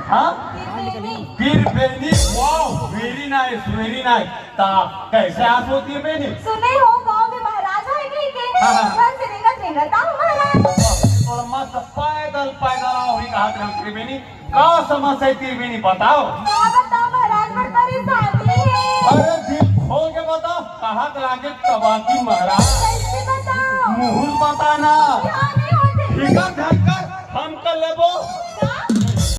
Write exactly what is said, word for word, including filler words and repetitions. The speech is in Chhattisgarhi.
हाँ, त्रिवेणी। त्रिवेणी। Wow, very nice, very nice। ता कैसे आस वो त्रिवेणी? सुने हो गांव में महाराज हे कहिके? हाँ, हाँ। बस रेंगत रेंगत आव महाराज। तोर मस्त पैदल पैदल आव ही कहात रहे त्रिवेणी। का समस्या हे त्रिवेणी, बताव। का बताव महाराज, बड़ परेशानी हे। अरे दिल खोल के बताव, कहात लागे तबाकी महाराज। कैसे बताव? मुंह बता ना। हाँ, नहीं होते। ठीक है, ध्यान कर, हम कर लेबो।